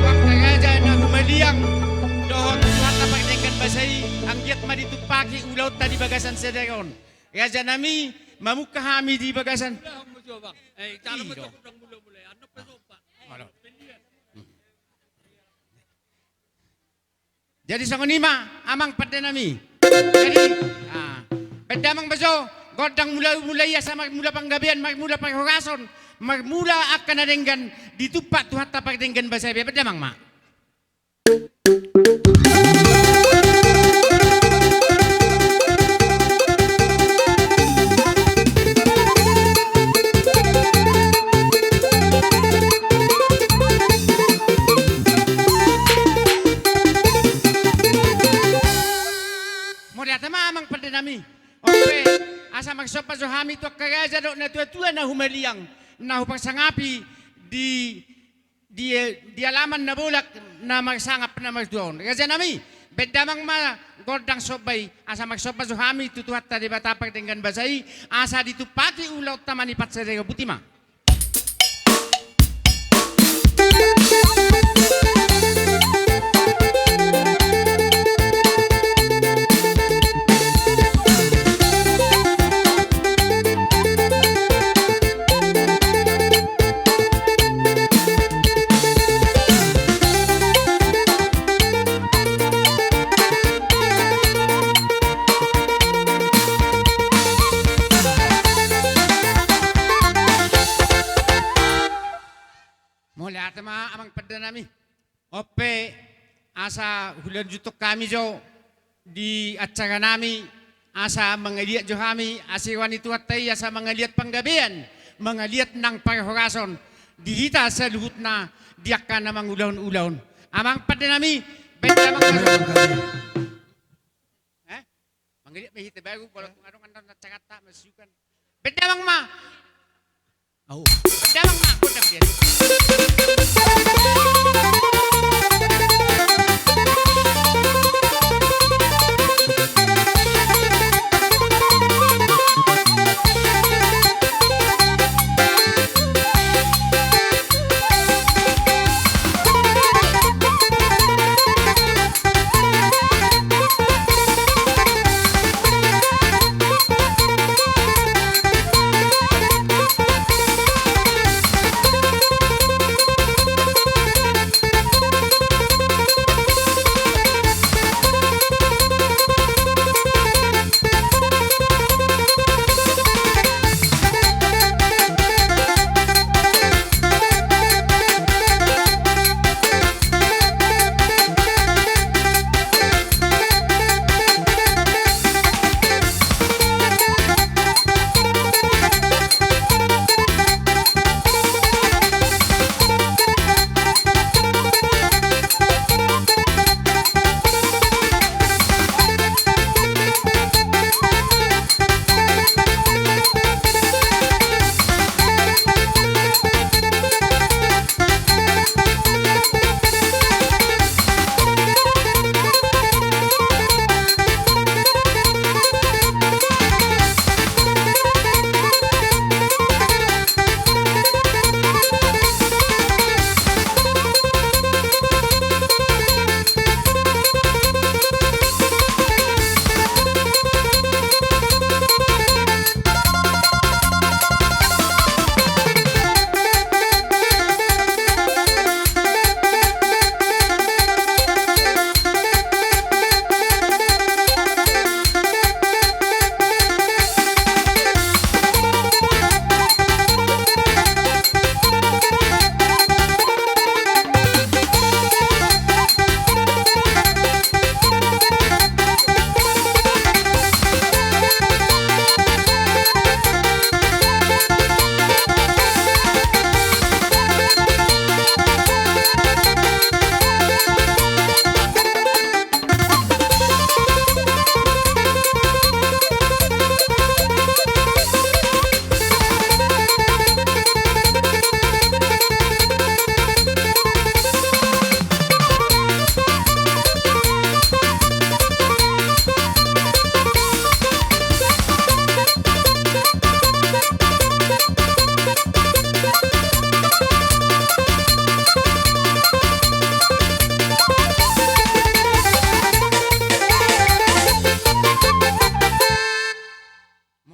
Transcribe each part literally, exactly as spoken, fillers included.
Angka raja na humaliang dohot Tuhanta pardenggan basa i, anggiat ma ditumpaki ulaonta di bagasan sadari on. Raja nami, mamungka hami di bagasan. Ulaon ma jo, Bang. Eh, calon. Iyo. Gondang mula-mula, annon pe somba. Olo. Jadi songon i ma amang pande nami. Jadi, ah, baen damang ma jo gondang mula-mula i asa marmula panggabean, marmula parhorason, marmula angka na denggan ditumpak Tuhanta pardenggan basa i, baen damang ma. Mauliate ma amang pande nami. On pe, asa marsomba jo hami tu angka raja dohot na tua-tua na humaliang, na huparsangapi di di, di alaman na bolak na marsangap na martua on. Raja nami, baen damang ma gondang somba i, asa marsomba jo hami tu Tuhanta Debata pardenggan basa i, asa ditumpaki ulaonta manipat sadari on, boti ma. Mauliate ma amang pande nami. On pe, asa hulanjuthon hami jo di acara nami, asa mangaliat jo hami, asa roha ni Tuhanta i asa mangaliat panggabean, mangaliat nang parhorason di hita saluhutna di angka na mangulahon ulaon. Amang pande nami, baen damang ma jo. Eh? Mangaliat ma hita baru, molo tung adong annon acaranta masiukan. Baen damang ma. Au. Baen damang ma, gondang dia.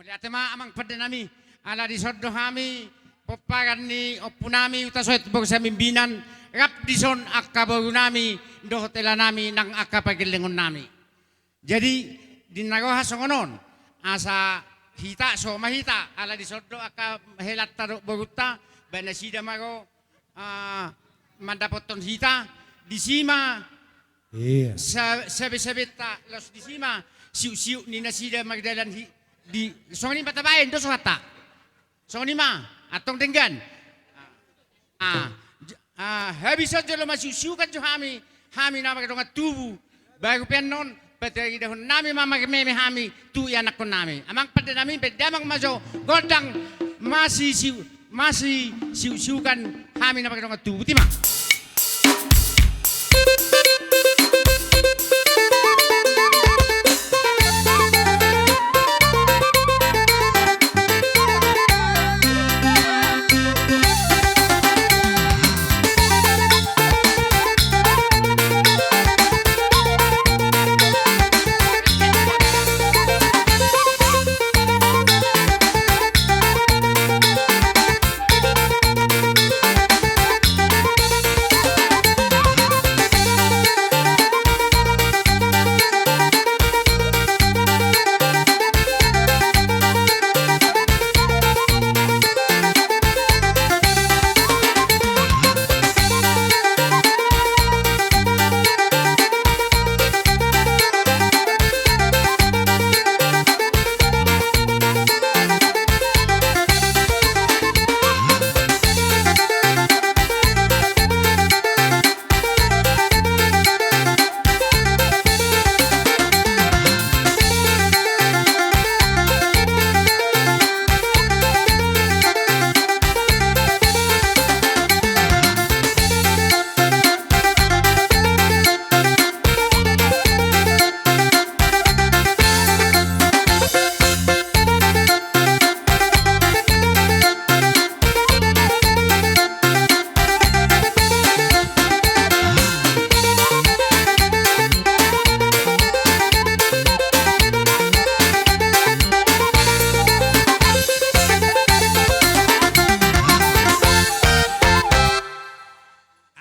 Mauliate ma amang pande nami, ala dison do hami pomparan ni ompu nami Hutasoit boru Siamimbinan, rap dison angka boru nami dohot hela nami nang angka pargellengon nami. Jadi di na roha songon on, asa hita so ma hita, ala dison do angka helanta dohot borunta, ba nasida ma ro, ah, mandapothon hita, disi ma. Iya. Sa-, sabe-sabenta laos disi ma siuk-siuk ni nasida mardalan hi-, di, songon i ma tabaen do so hata. Songon i ma, antong denggan. Ah, j-, ah, habis on jolo masiuk-siukan jo hami, hami na mardongan tubu. Baru pe annon, pataridahon nami ma marmeme hami tu ianakhon nami. Amang pande nami, baen damang ma jo gondang, masi siu-, masi siuk-siukan hami na mardongan tubu. Botima.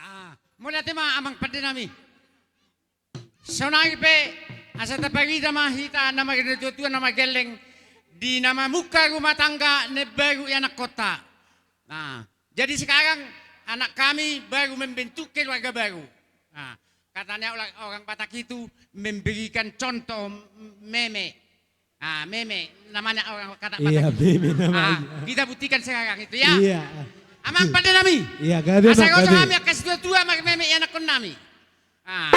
Ah, mauliate ma amang pande nami. Sonari pe, asa taparida ma hita na marga ni natuatua na margelleng, di na mamungka rumah tangga na baru ianakhonta. Nah, jadi sekarang anak kami baru membentuk keluarga baru. Nah, katanya orang, orang Batak itu memberikan contoh m-, meme. Ah, meme, namanya orang kata Batak. Iya, meme namanya. Ah, kita buktikan sekarang itu ya. Iya. Amang pande nami. Iya, gabe, asa roja nami angka situatua marmeme ianakhon nami. Ah,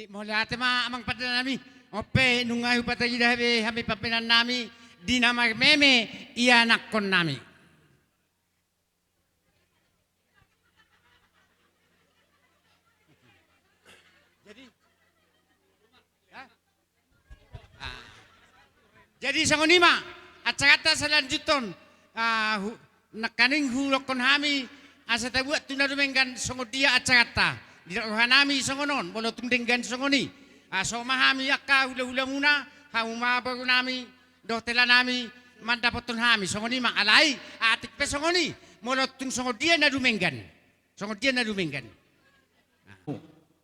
Mauliate ma amang pande nami. On pe nunga hupatangihon be hami pambahenan nami di na marmeme ianakhon nami. Jadi, hah? Ah. Jadi songon i ma acaranta salanjuthon, ah, hu-, nangkaning hudokhon hami asa tabuat tu na dumenggan songon dia acaranta. Didok roha nami songon on, molo tung denggan songon i, ah, so ma hami angka hulahulamuna, hamu ma boru nami dohot hela nami mandapothon hami songon i ma, alai atik pe songon i, molo tung songon dia na dumenggan. Songon dia na dumenggan.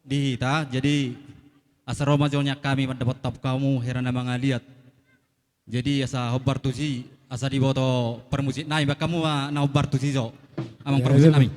Di hita, jadi asa ro ma jo nian hami mandapothon hamu hera na mangaliat. Jadi asa hombar tusi, asa diboto parmusik nami, bahen hamu ma na hombar tusi jo, amang parmusik nami.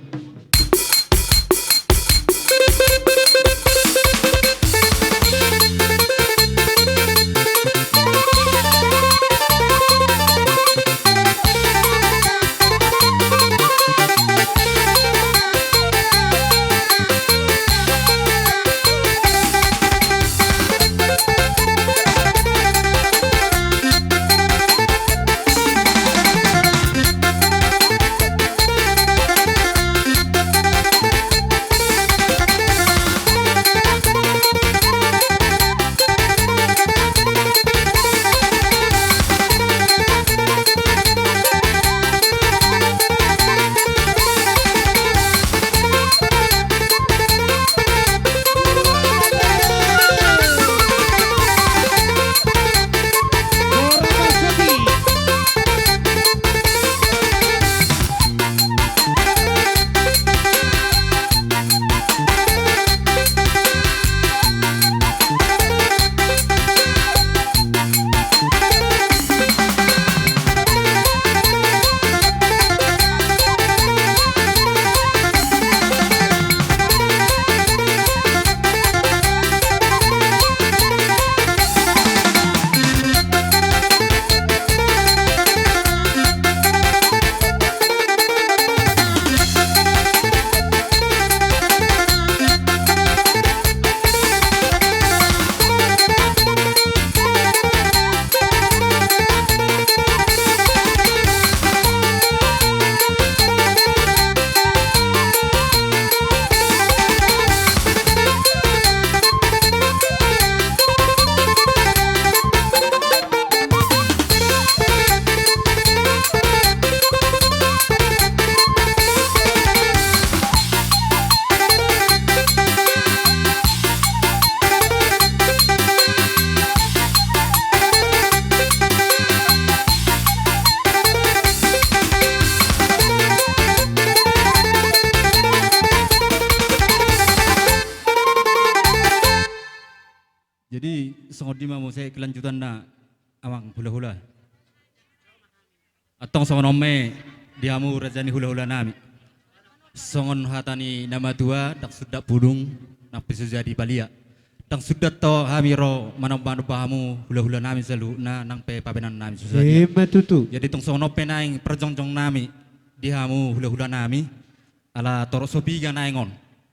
Jadi songon i ma muse kelanjutanna, amang hulahula. Antong songon on ma di hamu raja ni hulahula nami. Songon hata ni na matua, ndang sundat pudung, nang pe so jadi palia. Ndang sundat do hami ro manomba-nomba hamu hulahula nami saluhutna, nang pe pambahenan nami so sadia. Ima tutu. Jadi tong songon on pe naeng parjongjong nami di hamu hulahula nami. Ala torop so piga naeng on.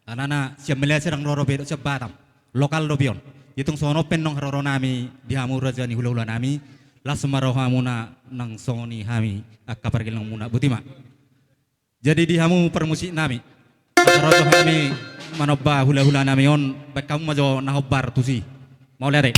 Alana sian Malaysia ndang ro dope, sian Batam. Lokal dope on. Jadi tong songon on pe nang haroro nami di hamu raja ni hulahula nami. Las ma rohamuna nang songon i hami angka pargellengonmuna. Boti ma. Jadi di hamu parmusik nami, asa ro jo hami manomba hulahula nami on, bahen hamu ma jo na hombar tusi. Mauliate.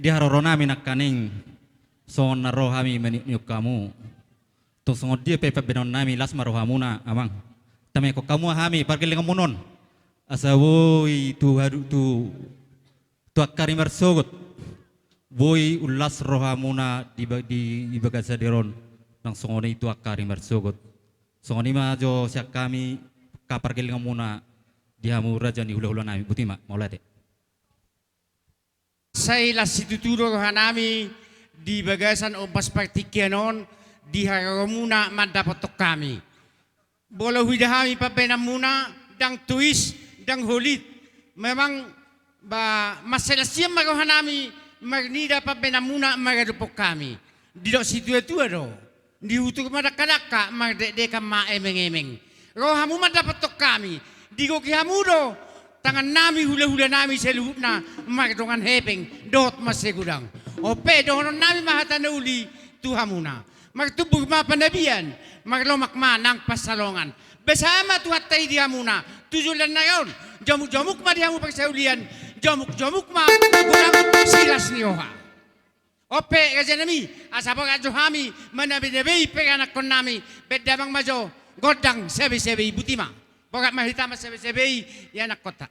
Di haroro nami nangkaning songon na ro hami maniukniuk hamu. Tung songon dia pe pambahenon nami, las ma rohamuna amang. Tamekkon hamu hami pargellengonmuna on. Asa boi tu hadu tu tu angka ari marsogot. Boi umlas rohamuna di ba-, di, di bagasan sadari on, nang songon i tu angka ari marsogot. Songon i ma jo sian hami, angka pargellengonmuna di hamu raja ni hulahula nami, botima, mauliate. Sai las situtu do roha nami di bagasan ombas partingkian on di haroromuna mandapothon hami. Molo huida hami pambahenanmuna, ndang tois, ndang holit. Memang ba, mansai las hian ma roha nami marnida pambahenanmuna maradophon hami. Didok situatua do, dihutur ma dangkadangka, mardekdekan ma emengemeng. Ro hamu mandapothon hami, digoki hamu do tangan nami, hulahula nami saluhutna mardongan hepeng dohot mansai godang. On pe dohonon nami ma hata na uli tu hamuna. Martumbur ma panabian, marlomak ma nang pansalongan. Basa ma Tuhanta i di hamuna, tu joloan na ro on, jomukjomuk ma di hamu parsaulian, jomukjomuk ma godang silas ni roha. On pe raja nami, asa borat jo hami manabinabei peranakhon nami, bahen damang ma jo gondang sabesabei, botima. Borat ma hita mansabesabei ianakkonta.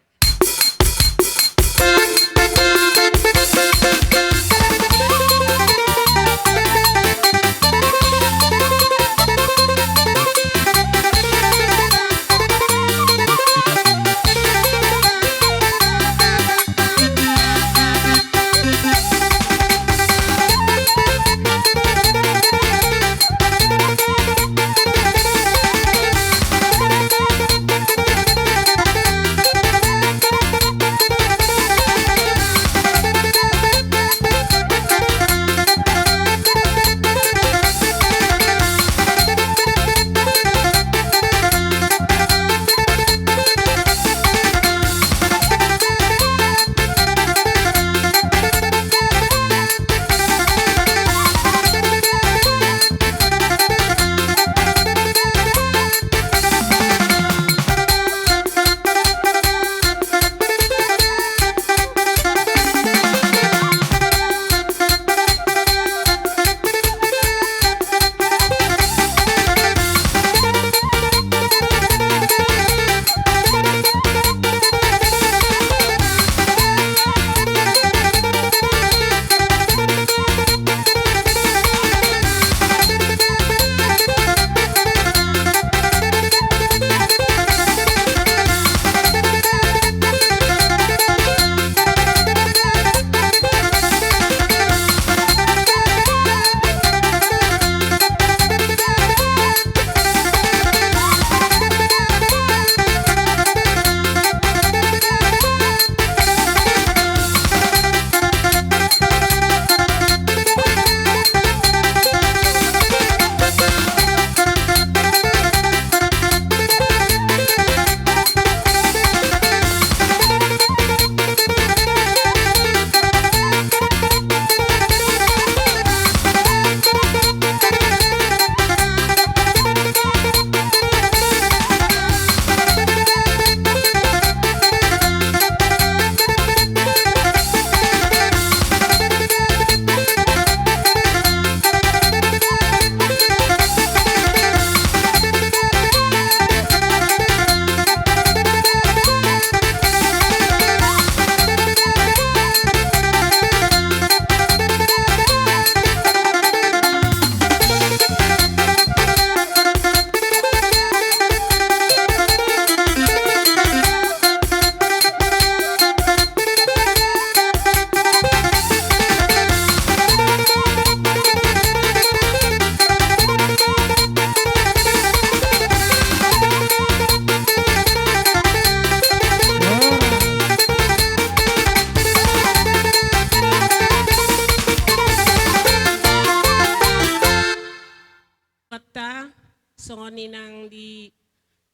Mata, songon i nang di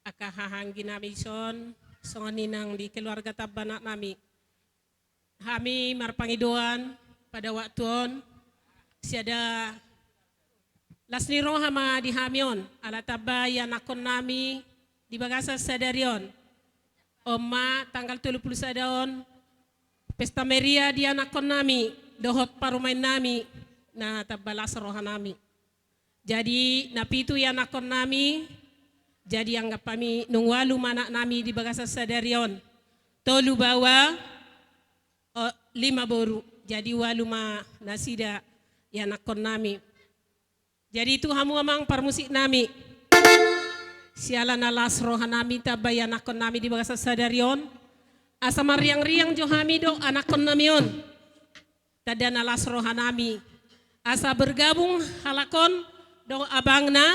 angka hahaanggi nami dison, songon i nang di keluarga tamba anak nami. Hami marpangidoan pada waktu on, sada las ni roha ma di hami on, ala tamba ianakhon nami di bagasan sadari on. On ma tanggal tolu pulu sada on, pesta meriah di anakhon nami, dohot parumaennami, na tamba las rohanami. Jadi na pitu ianakkonnami, jadi anggap hami nunga ualu ma anaknami di bagasan sadari on. Tolu baoa, o, lima boru, jadi ualu ma nasida ianakkonnami. Jadi tu hamu amang parmusiknami, siala na las rohanami tamba ianakkonnami di bagasan sadari on, asa marriang-riang jo hami dohot anakkonnami on. Tanda na las rohanami, asa bergabung halak on dohot abangna,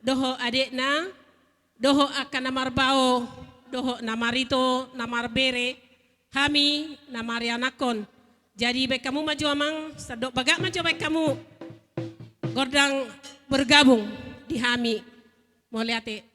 dohot adekna, dohot angka na marbao, dohot na marito, na marbere, hami na marianakkon. Jadi baen hamu ma jo amang, sandok bagak ma jo baen hamu gondang bergabung di hami. Mauliate.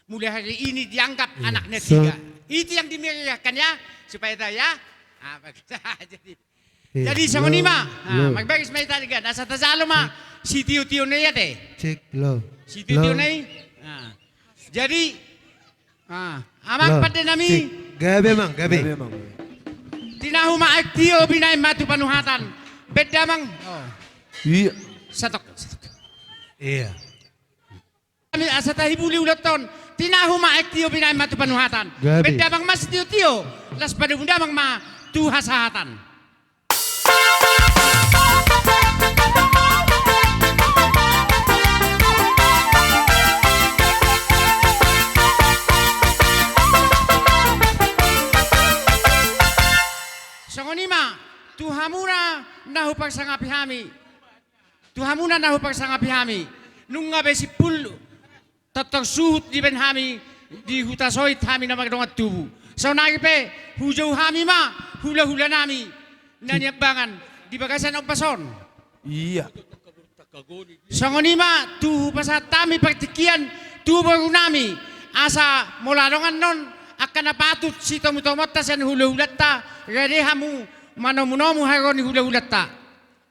mulai hari ini dianggap anaknya tiga. Itu yang dimeriahkan ya, supaya tahu ya. Ah, bagus. Jadi, jadi songon i ma. Marbagas ma hita denggan, asa tajalo ma sitiotio na i ate. Sitiotio na i. Jadi, amang pande nami. Gabe, amang, gabe. Tinahu ma aek tio, binahen ma tu panuhatan. Benda, amang. Iya. Satok, satok. Iya. Asa tahibuli ulaonta on. Tinahu ma aek tio, binahen ma tu panuhatan. Benda, amang, ma sitiotio, laos padomu damang ma tu hasahatan. Songon i ma tu hamuna na huparsangapi hami. Tu hamuna na huparsangapi hami, nunga be simpul tongtong suhut dibaen hami di huta Soit hami na mardongan tubu. Saonari pe hujou hami ma hulahula nami na niambangan di bagasan ombas on. Iya. Songon i ma tu hupasahat hami partingkian tu boru nami, asa molo adong annon angka na patut sitomutomuonta sian hulahulanta, rade hamu manomunomu haroro ni hulahulanta.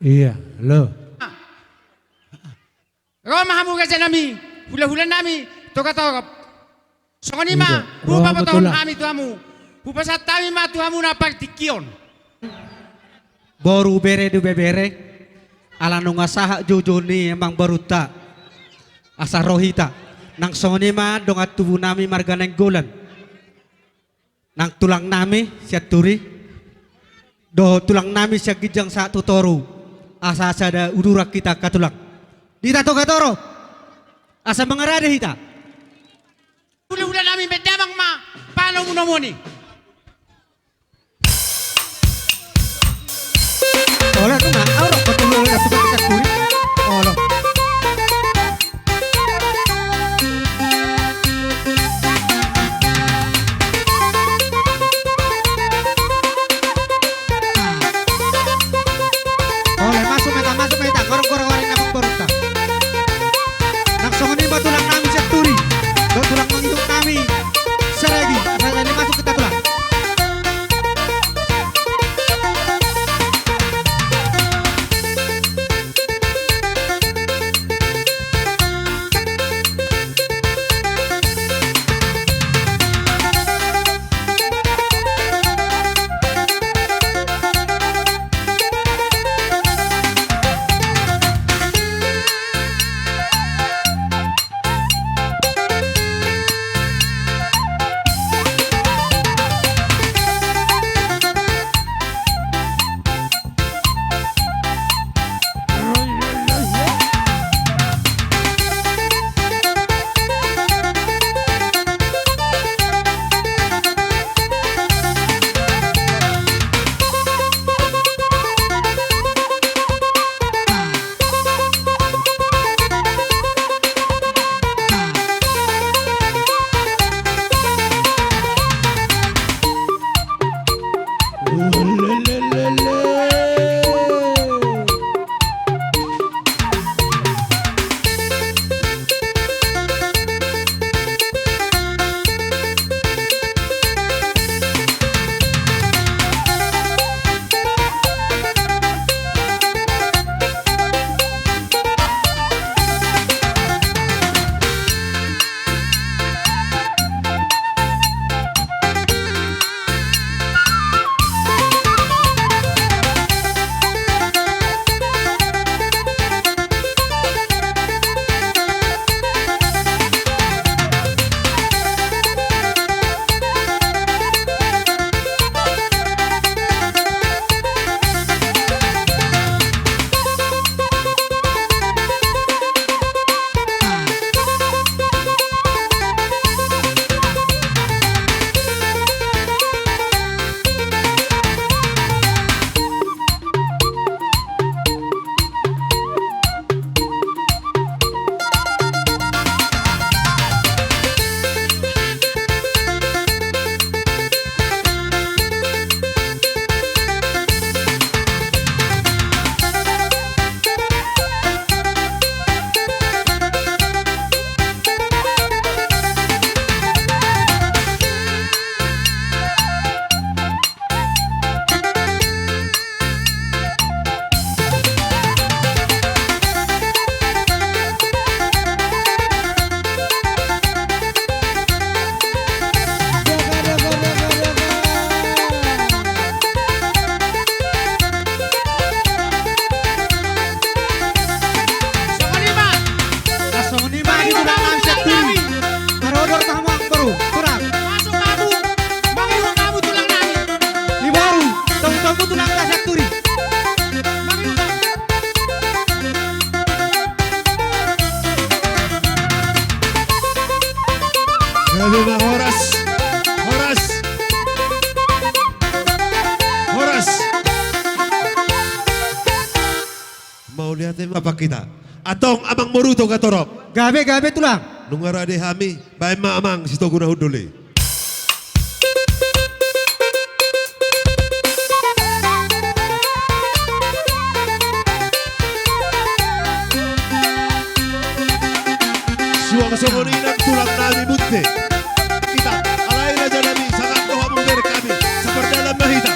Iya, lo. Ro ma hamu raja nami, hulahula nami Toga Torop. Songon i ma hupabotohon hami tu hamu. Hupasahat hami ma tu hamuna partingkian. Boru, bere dohot ibebere, ala nunga sahat joujou ni amangborunta, asa ro hita. Nang songon i ma dongan tubu nami marga Nainggolan. Nang tulang nami sian Turi dohot tulang nami sian ginjang sahat tu toru, asa sada uduran hita angka tulang. Di hita Toga Torop, asa mangarade hita. Hulahula nami, baen damang ma panomunomuon i. Olo, nunga, olo, betul, olo, suka kita Turi. Olo. Olo, masuk ma hita, masuk ma hita, gorong-gorong, gorong, amangborunta. Nang songon i ma tulang nami sian Turi dohot tulang mangihut nami Saragi, Saragi, masuk hita, tulang. Gabe ma, horas. Horas. Horas. Mauliate ma pakita. Antong amang boru Togatorop. Gabe, gabe tulang. Nunga rade hami, baen ma amang sitogu na hundul i. Suang songon i nang tulang nami Munte. Hita, alai raja nami, sangap do hamu bere hami, sapardalan ma hita.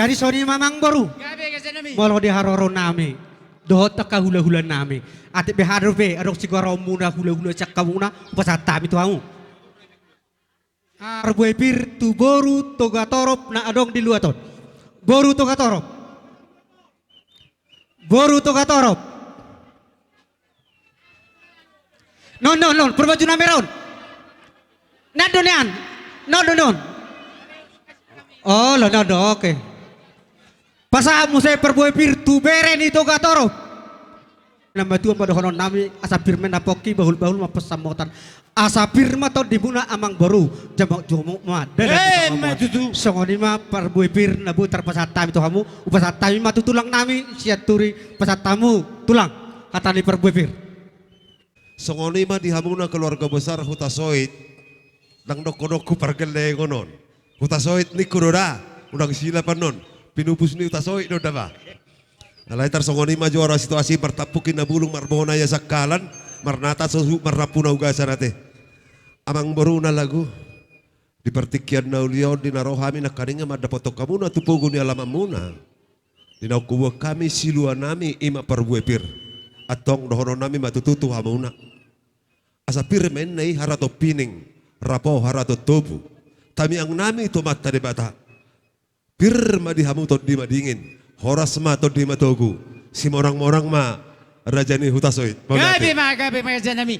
Jadi songon i ma amang boru. Gabe, gabe nami. Molo di haroro nami dohot angka hulahula nami, atik be aha dope adong sigoaranmuna, hulahula sian hamuna, hupasahat hami tu hamu. Parbue pir tu boru Togatorop na adong di luat on. Boru Togatorop. Boru Togatorop. Non, non, non, parbue pir nami on. Nian do nian. Non do non. Olo, non do, oke. Pasahat muse parbue pir tu bere ni Togatorop. Na matua ma dohonon nami, asa pir ma na pongki, bahul-bahul ma pansamotan. Asa pir ma tondimuna amang boru, jomok-jomok ma dalan. Emma tutu. Songon i ma parbue pir na boi tarpasahat hami tu hamu, hupasahat hami ma tu tulang nami Sianturi, pasahat hamu tulang hata ni parbue pir. Songon i ma di hamuna keluarga besar Hutasoit, ndang dohononku pargellengon on. Hutasoit ningku do da, unang silap annon. Pinupus ni Hutasoit do da ba. Alai tarsongon i ma jolo situasi, martampuk i na bulung, marbohona i asa sangkalan. Marnata so suhut marnampuna ugasan ate. Amangboru na lagu, di partingkian na uli on di na ro hami nangkaningan mandapothon hamuna tu pogu ni alamanmuna. Di naung huboan hami siluanami i ma parbue pir. Antong dohononnami ma tutu tu hamuna. Asa pir ma inna i harato pining, rapo harato tobu. Tamiangnami tu Amanta Debata. Pir ma di hamu tondi madingin, horas ma tondi matogu, simorangmorang ma raja ni huta Soit. Mauliate. Gabe ma, gabe ma rajanami.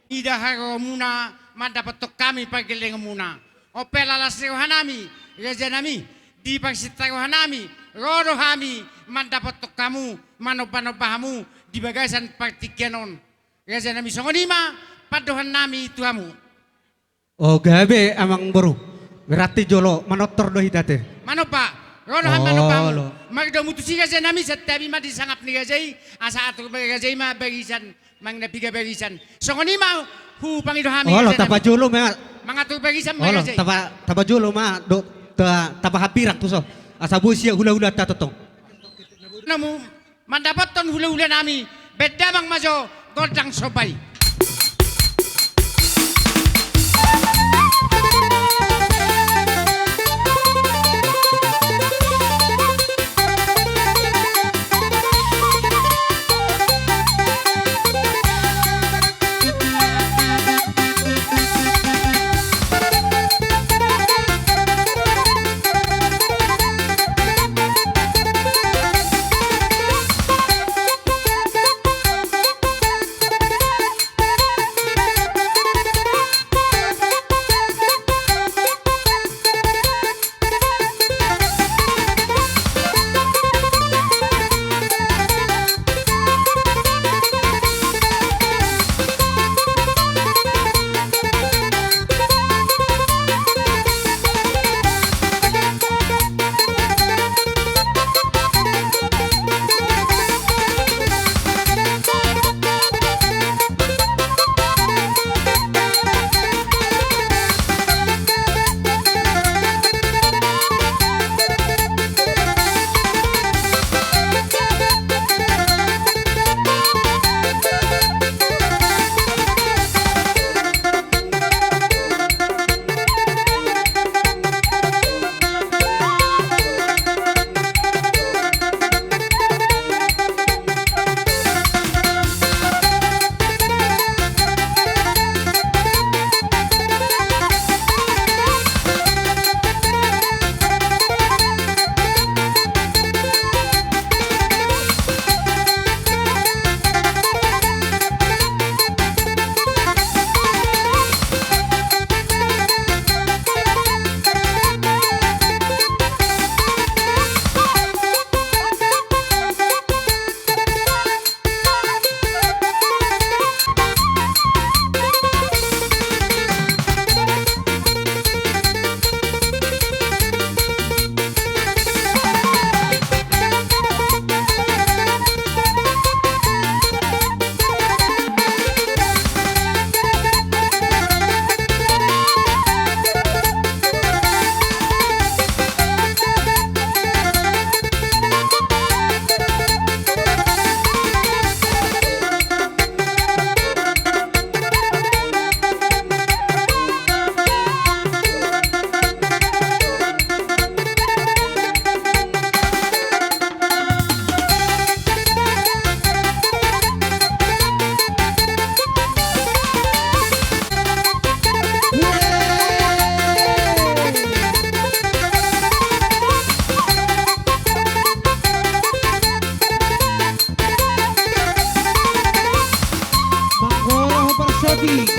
Ida haroromuna mandapothon hami pargellengonmuna. On pe las ni rohanami, rajanami, di parsinta rohanami, ro do hami mandapothon hamu, manombanomba hamu di bagasan partingkian on. Rajanami, songon i ma pandohannami tu hamu. O gabe amangboru. Berarti jolo manortor do hita ate. Manomba. Ro do hami manomba hamu. Olo. Mardomu tusi rajanami, santabi ma di sangap ni raja i, asa atur raja i ma barisan, manang na piga barisan. Songon i ma hupangido hami rajanami. Olo, tapajolo ma. Mangatur barisan ma raja i. Olo, tapa, tapajolo ma do, ta, tapahambirang tuson. Asa boi sian hulahulanta tongtong. Namu mandapothon hulahulanami, bahen damang ma jo gondang somba i. Manggora ho parsoti.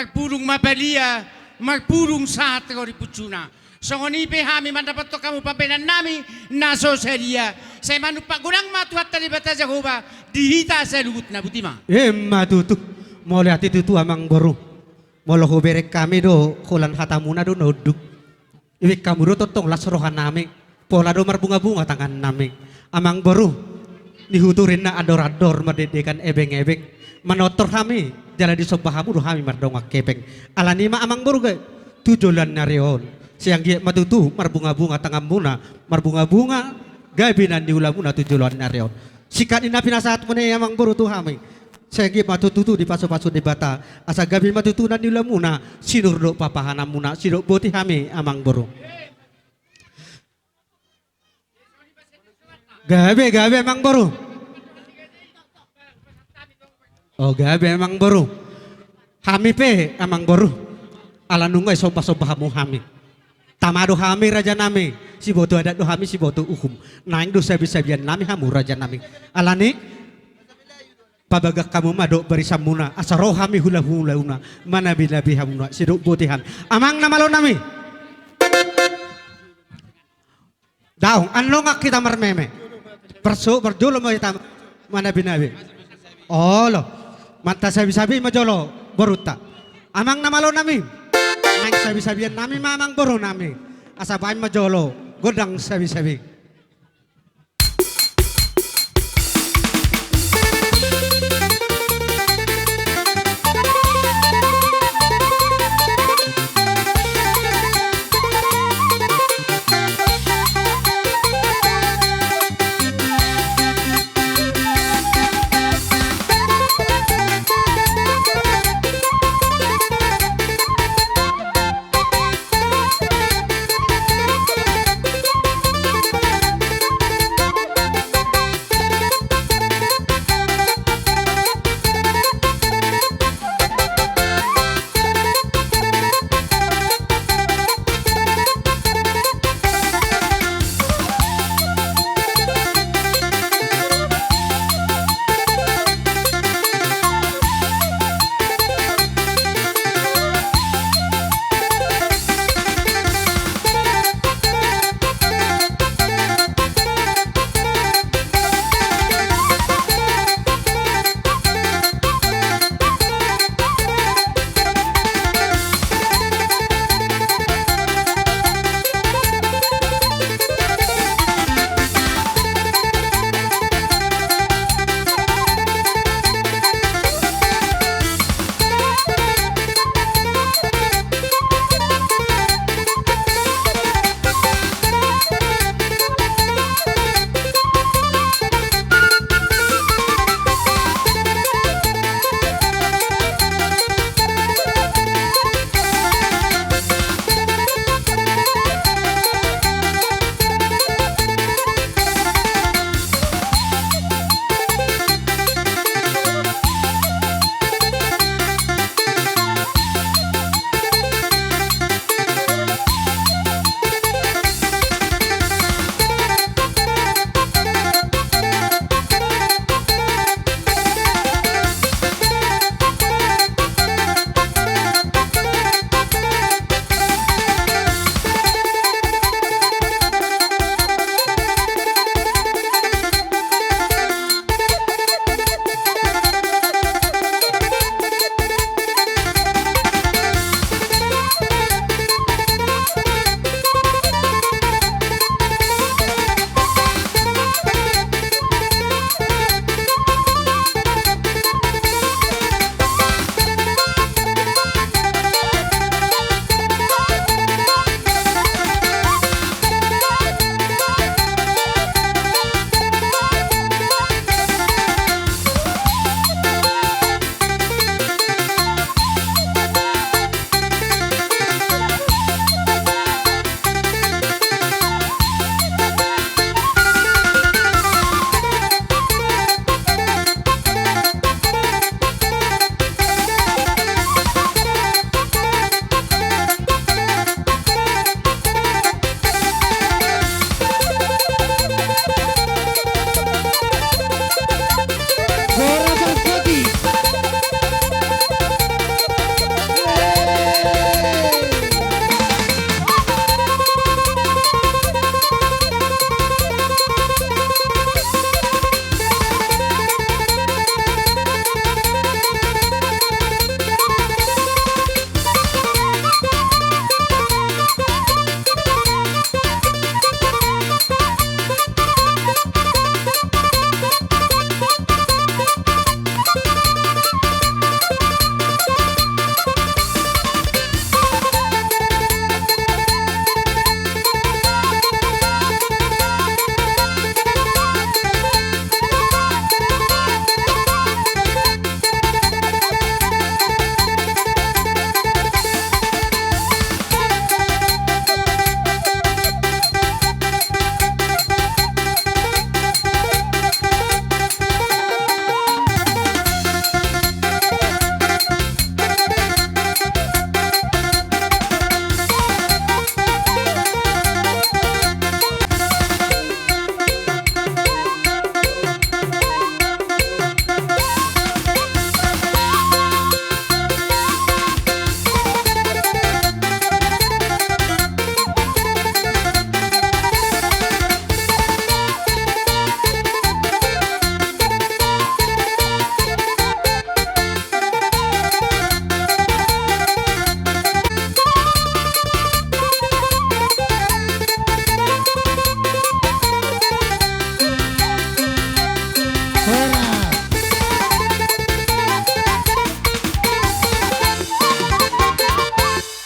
Marpudung ma palia, marpudung sahat ro di pucuna. Songon i pe hami mandapothon hamu pambahenan nami na so sadia. Sai manumpak godang ma Tuhanta Debata Jahowa di hita saluhutna, boti ma. Emma tutu. Mauliate tutu, Amangboru. Molo hubereng hami do, holan hatamuna do na unduk. Ibereng hamu do tongtong las rohanami, pola do marbungabunga tangannami. Amangboru, nihuturinna andorandor, mandekdekan ebengebeng, manortor hami, jala disomba hamu do hami mardongan hepeng. Alani i ma, Amangboru, gabe tu joloan ni ari on, sai anggiat ma tutu marbungabunga tanganmuna, marbungabunga gabe na niulamuna tu joloan ni ari on. Singkat ni na pinasahatmuna i, Amangboru, tu hami, sai anggiat ma tutu dipasupasu Debata, asa gabe ma tutu na niulamuna, sinur dohot papahananmuna, sidok boti hami, Amangboru. Gabe, gabe, Amangboru. O, gabe, Amangboru. Hami pe, Amangboru, ala nunga disombasomba hamu hami. Tama do hami, rajanami, siboto adat do hami, siboto uhum. Naeng do sabisabiannami hamu, rajanami. Alani i, pabagas hamu ma dohot barisanmuna, asa ro hami hulahulana manabinabi hamuna, sidok botihan. Amang na malonami. Daong, annon nunga hita marmeme. Parsu, parjolo ma hita manabinabi. Olo. Manta sabisabi ma jolo borunta. Amang na malonami. Naeng sabisabiannami ma, Amangborunami. Asa baen ma jolo gondang sabisabi.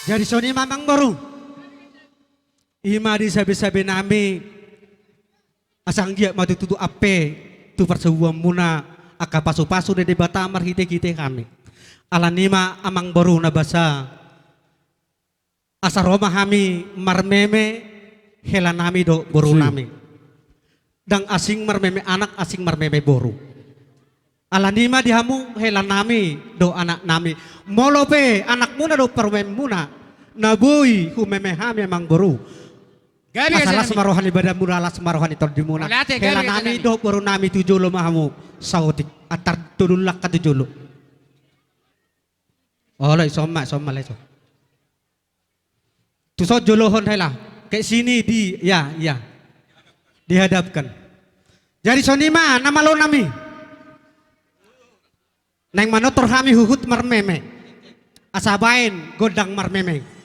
Jadi songon i ma amangboru. I ma di sabe-sabe nami. Asa anggiat ma tutu ampe tu parsabuanmuna angka pasu-pasu ni Debata marhite-hite hami. Alani i ma amangboru na basa. Asa ro ma hami marmeme hela nami dohot boru nami. Ndang asing marmeme anak, asing marmeme boru. Alani i ma di hamu hela nami dohot anak nami. Molo pe anakmuna dohot parumaenmuna na boi humeme hami amangboru. Asa las ma roha ni badanmuna, las ma roha ni tondimuna. Hela nami dohot boru nami tu jolo ma hamu saotik. Antar tolu langkah tu jolo. Olo, ison ma, ison ma, ison. Tu son jolohon hela. Ke sini di, ya, ya. Dihadapkan. Jadi songon i ma na malo nami. Naeng manortor hami huhut marmeme. Asa baen gondang marmeme.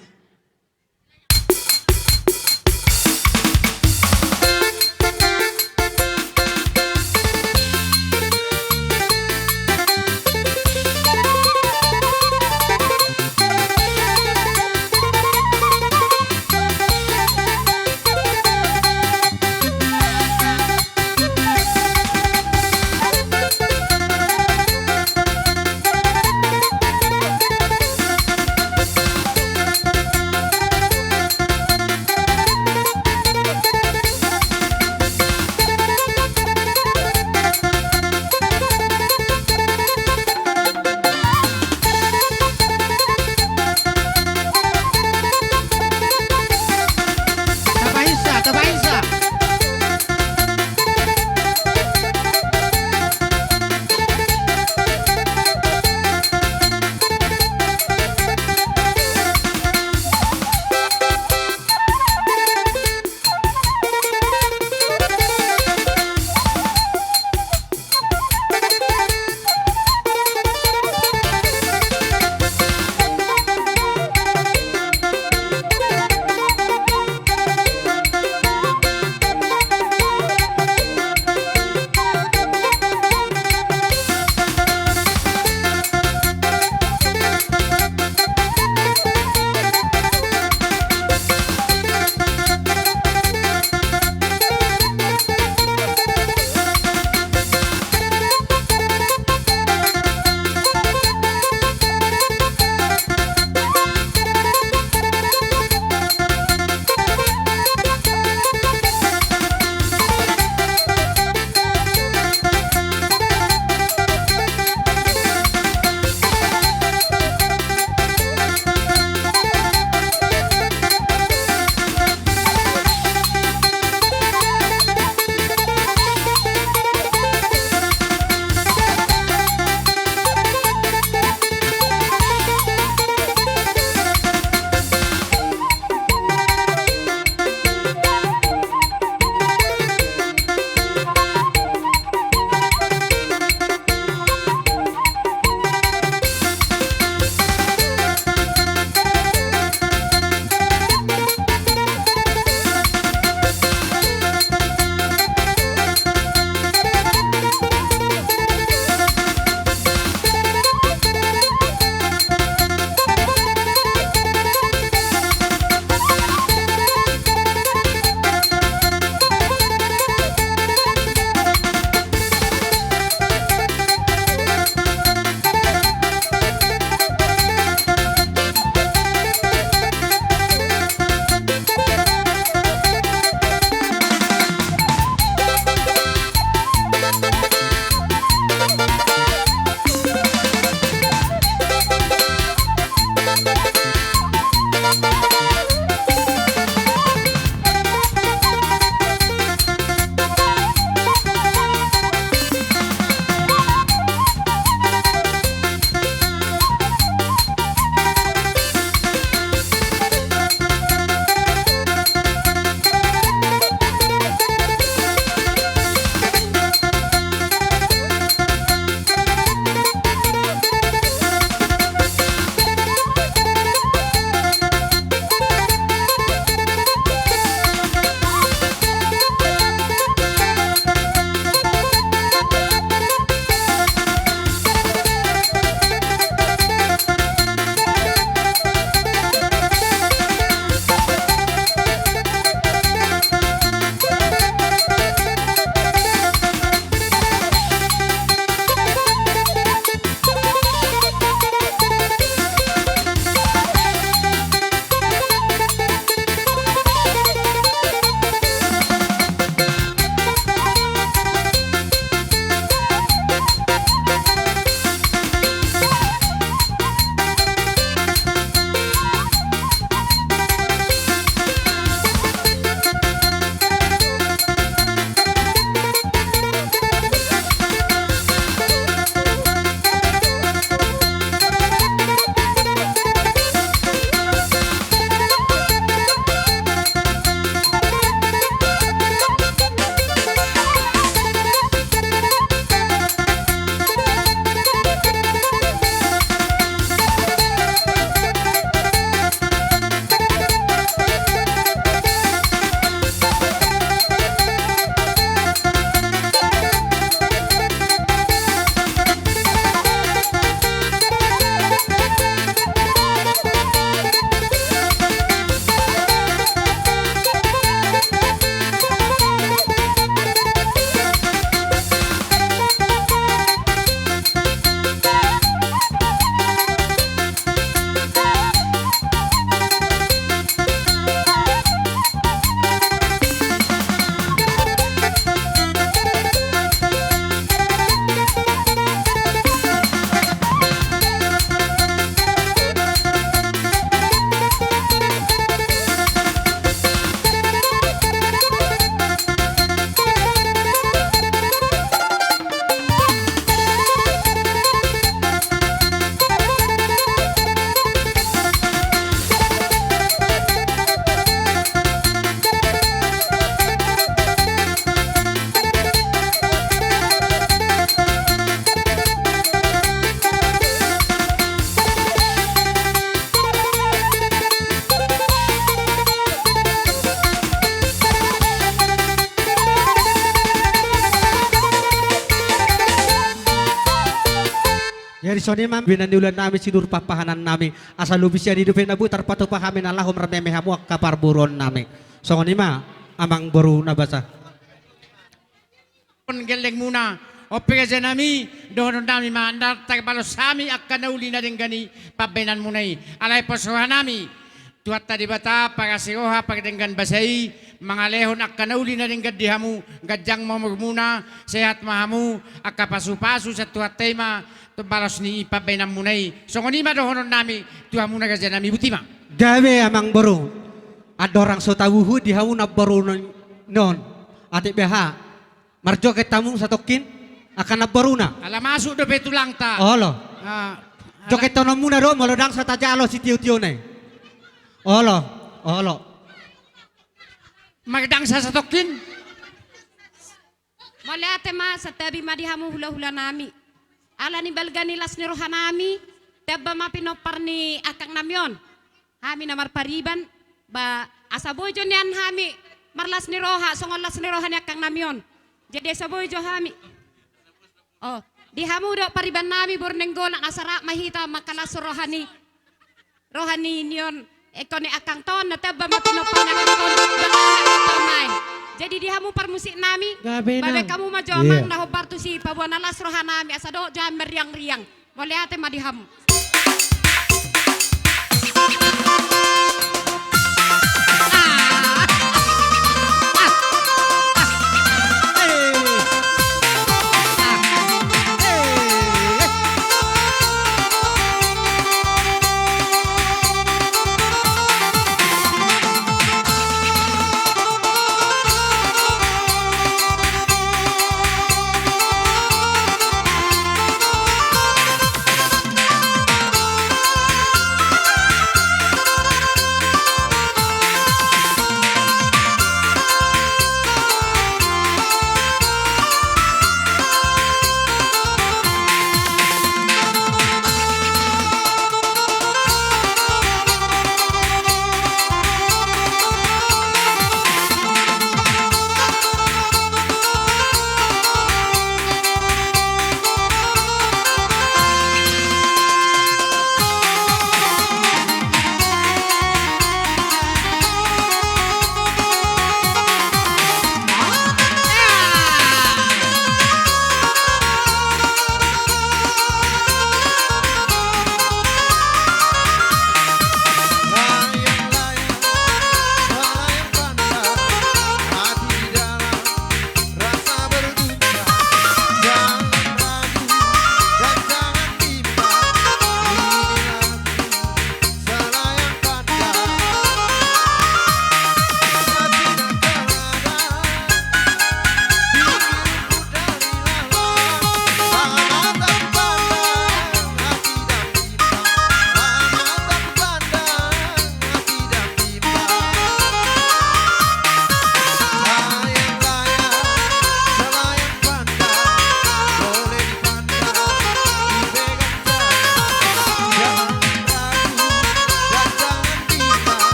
Jadi songon i ma, binahen ni ulaon nami, sidur papahanan nami. Asa lobi sian i dope na boi tarpatupa hami na laho marmeme hamu angka parboruon nami. Songon i ma, amang boru na basa. On gellengmuna, on pe raja nami, dohonon nami ma, ndang tarbalos hami angka na uli na denggan i pambahenanmuna i. Alai pos roha nami, Tuhanta Debata, parasi roha, pardenggan basa i, mangalehon angka na uli na denggan di hamu, ganjang ma umurmuna, sehat ma hamu, angka pasupasu sian Tuhanta i ma, balos ni pambahenanmuna i. Songon i ma dohonon nami, tu hamuna raja nami, boti ma. Gabe amang boru. Andorang so tabuhu di hamu namboru ni on. Atik beha. Marjoget hamu satongkin angka namboruna. Ala masuk dope tulangta. Olo. Ah, ala- Jogethonon muna do, molo ndang sa tajalo sitio-tiona i. Olo, olo. Mardangsa satongkin. Mauliate ma, santabi ma di hamu hula-hula nami. Ala ni balga ni las ni roha nami, tamba ma pinompar ni angkang nami on. Hami na marpariban, ba, asa boi jo nian hami marlas ni roha, songon las ni roha ni angkang nami on. Jadi asa boi jo hami. Oh, di hamu do pariban nami, boru Nainggolan, asa rap ma hita mangkalashon roha ni, roha ni, ni on, ingkon ni angkang ta on, na tamba ma pinompar ni angkang ta on, ba angkang ta on nai. Jadi di hamu parmusik nami, gabe nang. Bahen hamu ma jo, iya, amang na hombar tusi, paboa na las roha nami, asa dohot jo hami marriang-riang. Mauliate ma di hamu.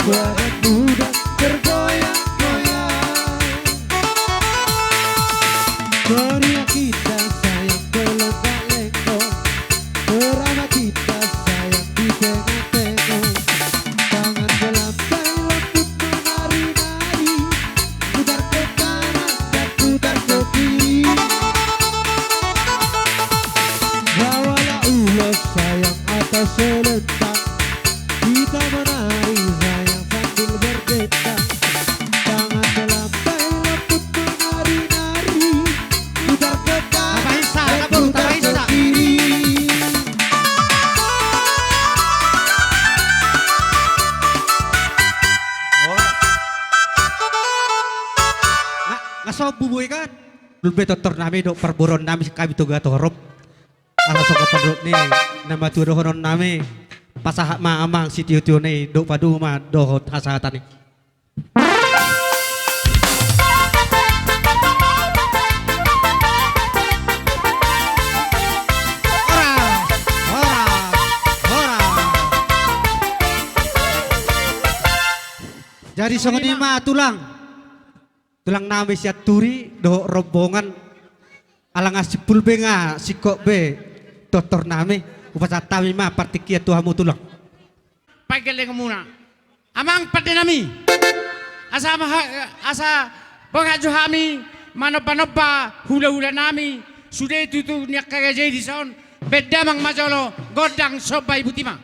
Badanmu tergoyang-goyang. Teriak indah sayang, berlengkak-lengkok. Teramat indah sayang, ditengok-tengok. Tangan melambai lembut menari-nari. Putar ke kanan dan putar ke kiri. Bawalah ulos sayang atau selendang. Kita menari sayang sambil berdendang. Tangan melambai lembut menari-nari. Putar ke kanan, putar ke kiri. Nga sombu boi kan? Lulbe tortor nami dohot parboruon nami, hami Toga Torom. Ala songon pandok ni na matua dohonon nami, pasahat ma amang sitio-tio ni, dohot padomu ma dohot hasahatan i. Horas, horas, horas. Jadi songon i ma tulang. Tulang nami Sianturi dohot rombongan, ala nga simpul be nga singkop be tortor nami, hupasahat hami ma partingkian tu hamu tulang. Paigellengonmuna amang pande nami. Asa ma ha-, asa boha jo hami manomba-nomba hula-hula nami sude tutu ni angka raja i dison. Bahen damang ma jolo gondang somba i, botima.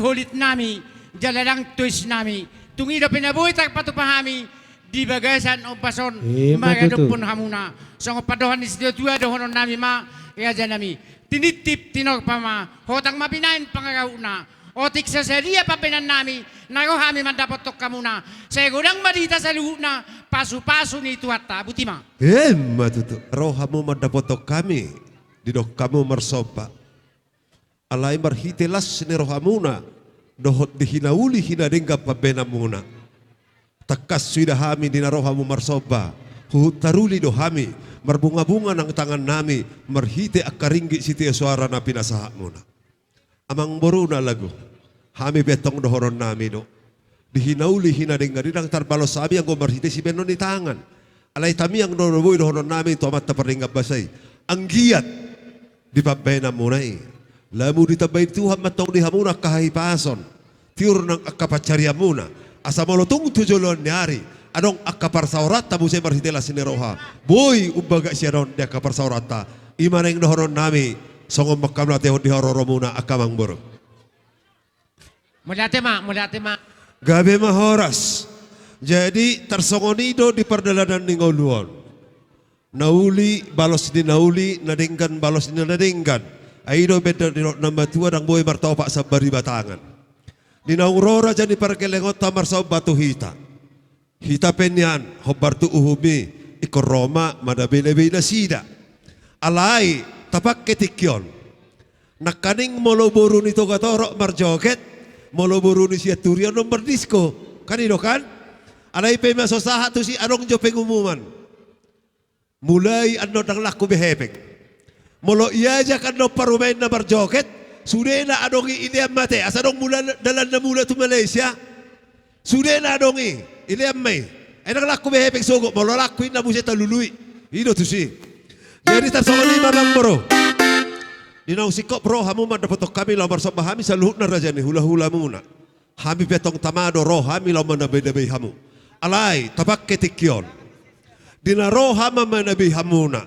holit nami, jala ndang tois nami. Tung i dope na boi tarpatupa hami di bagasan ombas on. Ima tutu. Mangadophon hamuna. Songon pandohan ni situatua dohonon nami ma, raja nami. Tinitip tinorpa ma, hotang ma binahen pangarahutna. Otik sasadia pambahenan nami, na ro hami mandapothon hamuna. Sai godang ma di hita saluhutna, pasupasu ni Tuhanta. Boti ma. Ima tutu, ro hamu mandapothon hami, didok hamu marsomba. Alai marhite las ni rohamuna, dohot di hinauli hinadenggan pambahenanmuna. Tangkas huida hami di na ro hamu marsomba, huhut taruli do hami, marbungabunga nang tangan nami, marhite angka ringgit sitio soara na pinasahatmuna. Amangboruna lagu, hami pe antong dohonon nami do. Di hinauli hinadenggan i ndang tarbalos hami anggo marhite sibahenon ni tangan. Alai tamiang do na boi dohonon nami tu Amanta Pardenggan Basa i. Anggiat di pambahenanmuna i, lamu ditambai Tuhan ma antong di hamuna angka hahipason, tiur nang angka pansarianmuna, asa molo tung tu joloan ni ari adong angka parsaoranta muse marhite las ni roha, boi umbagas sian on di angka parsaoranta. I ma naeng dohonon nami, songon manghamauliatehon di haroromuna angka amangboru. Mauliate ma, mauliate ma. Gabe ma horas. Jadi tarsongon i do di pardalanan ni ngolu on. Na uli balos ni na uli, na denggan balos ni na denggan. Ai i do baen didok na matua, ndang boi martopak sambari batangan. Di naung ro raja ni pargellengonta marsomba tu hita. Hita pe nian hombar tu uhum i, ingkon ro ma manabeinabei nasida. Alai tapangke tingki on. Nangkaning molo boru ni Togatorop marjoget, molo boru ni Sianturi annon mardisko. Kan i do kan? Alai pe ma so sahat tusi, adong jo pengumuman. Mulai annon ndang laku be hepeng. Molo iajak annon parumaenna marjoget, sudena adong i ilean ma ate, asa adong mula, dalan na mula tu Malaysia. Sudena adong i, ilean ma i. Ai ndang laku be hepeng sogot, molo laku inna muse talului. I do tusi. Jadi tarsongon i ma amangboru. Di naung singkop ro hamu mandapothon hami laho marsomba hami saluhutna raja ni hulahulamuna. Hami pe antong tama do ro hami laho manabeinabei hamu. Alai tapangke tingki on. Di na ro hami manabei hamuna,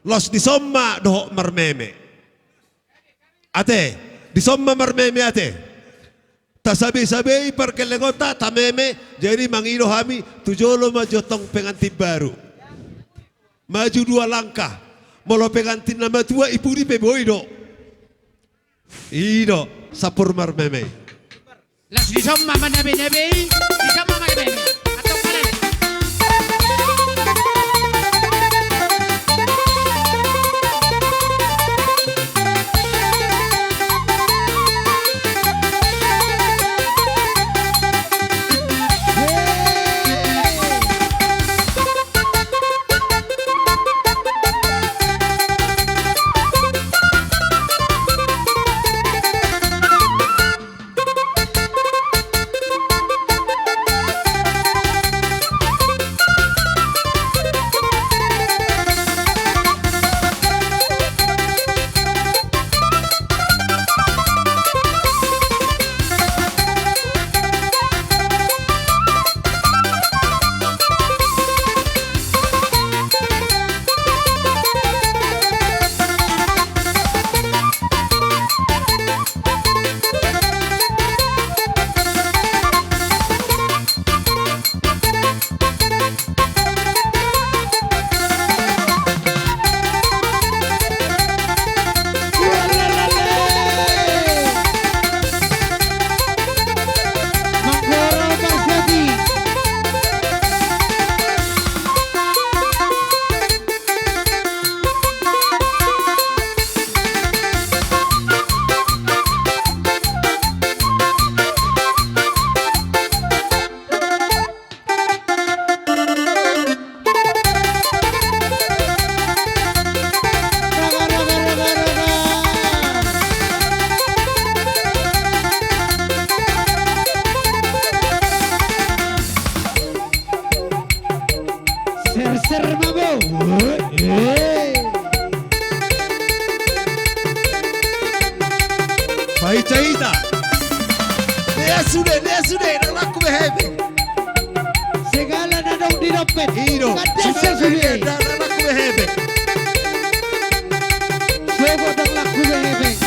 laos dison ma dohot marmeme. Ate, dison ma marmeme ate. Tasabesabei pargellengonta, tameme, jadi mangido hami, tu jolo ma jo antong pengantin baru. Maju dua langkah. Molo pengantin na matua i pudi pe boi do. I do, sampur marmeme. Laos dison ma manabeinabei, dison ma marmeme. Antong halale. Serser ma bo. Eh. Paita-ita. Lea sude, lea sude, ndang laku be hepeng. Segala na adong di dompet. I do. Kan dia sude, sude. Ndang, ndang laku be hepeng. Sogot ndang laku be hepeng.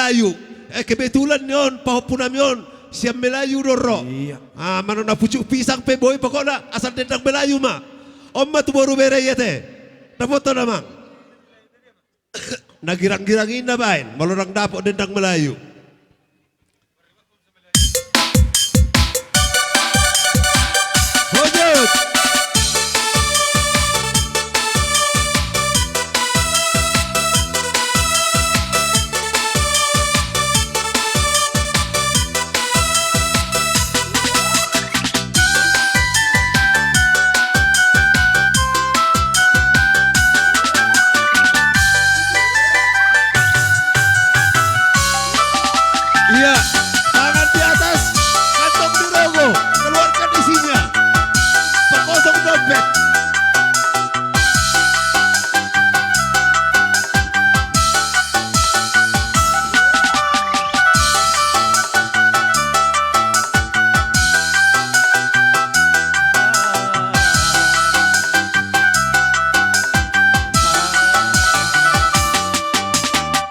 Melayu. Eh, kebetulan ni on, pahompu nami on sian Melayu do ro. Iya. Ah, manang na pucuk pisang pe boi, pokokna asal dendang Melayu ma. On ma tu boru bere i ate. Dapot on, amang. Na girang-girang i na baen, molo ndang dapot dendang Melayu. Hujut. Iya, tangan di atas, kantong dirogoh, keluarkan isinya. Pekosong dompet.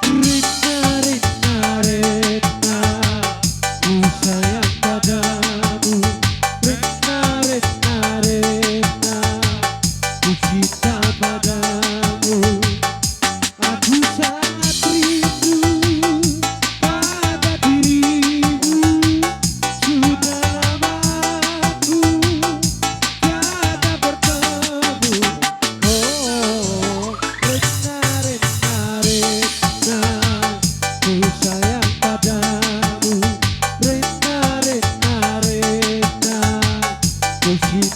Rena, rena, rena, ku sayang padamu. Rena, rena, rena, ku cinta padamu. Aku sangat rindu pada dirimu. Sudah lama aku tiada bertemu. Oh, rena, rena, rena, ku sayang padamu. Rena, rena, rena, ku cinta